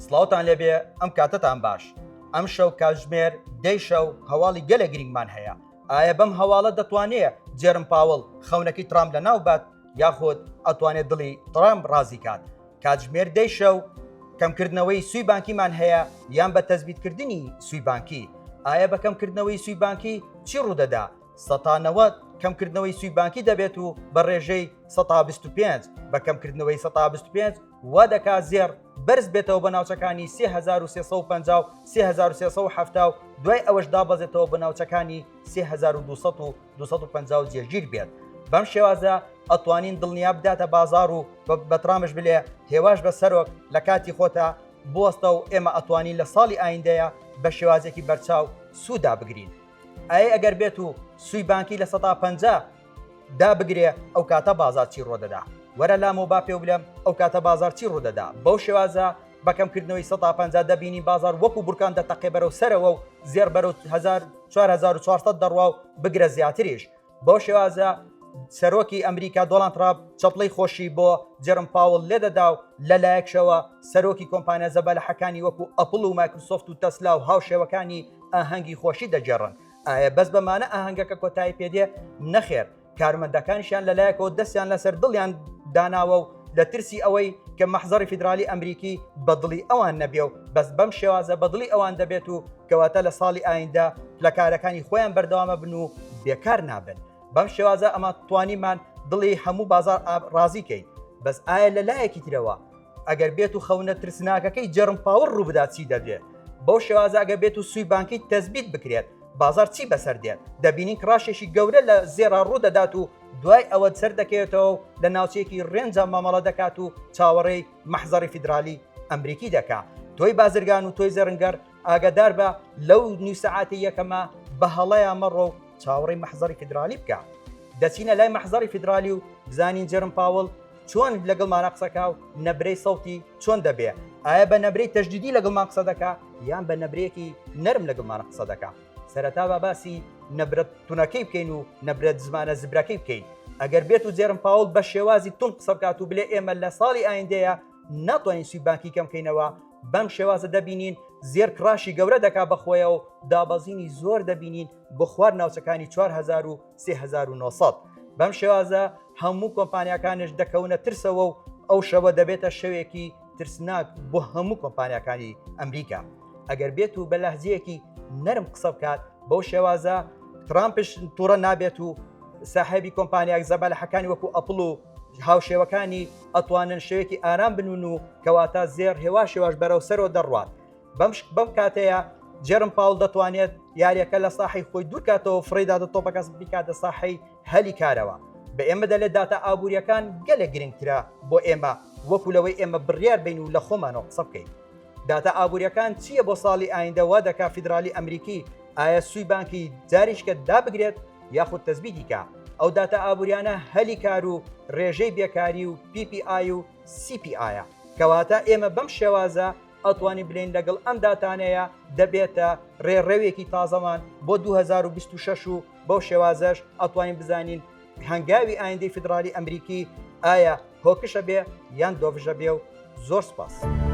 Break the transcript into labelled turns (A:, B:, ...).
A: سڵاوتان لێبێ ئەم کاتەتان باش ئەم شەو کاتژمێر دەی شەو هەواڵی گەلە گرنگمان هەیە ئایا بەم هەواڵە دەتوانێ جێرم پاوڵ خەونەکەی ترامپ لە ناو بات یاخود ئەتوانێت دڵی ترامپ ڕازی کات کاتژمێر دەی شەو کەمکردنەوەی سوی بانکیمان هەیە یان بە تەزبیتکردنی سوی بانکی ئایا بە کەمکردنەوەی سوی بانکی چی ڕوودەدا 90 کەمکردنەوەی سوی بانکی دەبێت و بە ڕێژەی 125 بە کەمکردنەوەی 125 وا دەکات زێڕ بەرز بێتەوە بە ناوچەکانی 3350 و 3370 و دوای ئەوەش دابەزێتەوە بە ناوچەکانی 3200 و 250 و جێگیر بێت. بەم شێوازە ئەتوانین دڵنیا بداتە بازار و بە ترامش بلێ هێواش بە سەرۆک لە کاتی خۆتە بوەستە و ئێمە ئەتوانین لە ساڵی ئایندەیە بە شێوازێکی بەرچاو سوودا بگرین. ئەی ئەگەر بێت و سوی بانکی لە 50 دابگرێ ئەو کاتە بازار چی ڕۆدەدا وەرە لام و با پێو بلێم ئەو کاتە بازار چی ڕوودەدا بەو شێوازە بە کەمکردنەوەی 150 دەبینین بازار وەکو بورکان دەتەقێ بەرەو سەرەوە و زێر بەرەو 4400 دەڕوا و بگرە زیاتریش بەو شێوازە سەرۆکی ئەمریکا دۆڵان ترامپ چەپڵەی خۆشی بۆ جێرم پاوڵ لێدەدا و لە لایەکشەوە سەرۆکی کۆمپانیا زەبەلەحەکانی وەکو ئەپڵ و مایکرۆسۆفت و تەسلا و هاوشێوەکانی ئاهەنگی خۆشی دەگێڕن ئایا بەس بەمانە ئاهەنگەکە کۆتایی پێدێ؟ نەخێر، کارمەندەکانیشیان لەلایەکەوە دەستیان لەسەر دڵیان داناوە و لە ترسی ئەوەی کە مەحزەڕی فیدرالی ئەمریکی بە دڵی ئەوان نەبێ و بەس بەم شێوازە بە دڵی ئەوان دەبێت و کەواتە لە ساڵی ئایندە لە کارەکانی خۆیان بەردەوامە بن و بێکار نابن. بەم شێوازە ئەمە توانیمان دڵی هەموو بازار ڕازی کەین بەس ئایا لە لایەکی ترەوە ئەگەر بێت و خەونە ترسناکەکەی جێرم پاوڵ ڕووبدات چی دەبێت؟ بەو شێوازە ئەگەر بێت و سوی بانکی تەزبیت بکرێت بازار چی بەسەر دێت؟ دەبینین crash ێکی گەورە لە زێڕا ڕوودەدات و دوای ئەوە سەر دەکەوێتەوە و لە ناوچەیەکی range ا مامەڵە دەکات و چاوەڕێی مەحزەڕی فیدرالی ئەمریکی دەکا. تۆی بازرگان و تۆی زێڕنگەر ئاگادار بە لەو نیو سەعاتی یەکەمە بە هەڵەیا مەڕۆ و چاوەڕێی مەحزەڕی فیدرالی بکە. دەچینە لای مەحزەڕی فیدرالی و بزانین جێرم پاوڵ چۆن لەگەڵمانە قسەکا و نەبرەی سەوتی چۆن دەبێ ئایا بە نەبرەی تەشدیدی لەگەڵمان قسە دەکا یان بە نەبرەیەکی نەرم لەگەڵمانە قسە دەکا سەرەتا با باسی نەبرە تونەکەی بکەین و نەبرە زمانە زبرەکەی بکەین ئەگەر بێت و جێرم پاوڵ بە شێوازی تون قسە بکات و بلێ ئێمە لە ساڵی ئایندەیە ناتوانین سوی بانکی کەم کەینەوە بەم شێوازە دەبینین زێر crash ی گەورە دەکا بەخۆیە و دابەزینی زۆر دەبینین بۆ خوار ناوچەکانی 4000 و 3900 بەم شێوازە هەموو کۆمپانیاکانش دەکەونە ترسەوە و ئەو شەوە دەبێتە شەوێکی ترسناک بۆ هەموو کۆمپانیاکانی ئەمریکا ئەگەر بێت و بە لەهجەیەکی نەرم قسە بکات بەو شێوازە ترامپش تووڕە نابێت و ساحێبی کۆمپانیاک زەبەلەحەکانی وەکو ئەپڵ و هاوشێوەکانی ئەتوانن شەوێکی ئارام بنون و کەواتە زێر هێواش هێواش بەرەو سەرەوە دەڕوات بەم بەم کاتەیە جێرم پاوڵ دەتوانێت یاریەکە لە ساحی خۆی دوورکاتەوە فڕێداتە تۆپەکە بیکاتە ساحەی هەلی کارەوە بە ئێمە دەلێت داتا ئابووریەکان گەلێک گرنگترە بۆ ئێمە وەکو لەوەی ئێمە بڕیار بین و لە خۆمانەوە قسە بکەین داتا ئابووریەکان چییە بۆ ساڵی ئایندە وا دەکا فیدرالی ئەمریکی ئایا سوی بانکی جاریشکە دابگرێت یاخود تەزبیتی کا ئەو داتا ئابووریانە هەلی کار و ڕێژەی بێکاری و PPI و CPI ە کەواتە ئێمە بەم شێوازە ئەتوانین بلێین لەگەڵ ئەم داتانەیە دەبێتە ڕێڕەوێکی تازەمان بۆ 2026 و بەو شێوازەش ئەتوانین بزانین هەنگاوی ئایندەی فیدرالی ئەمریکی ئایا hawkish ە بێ یان dovish ە بێ و زۆر سپاس.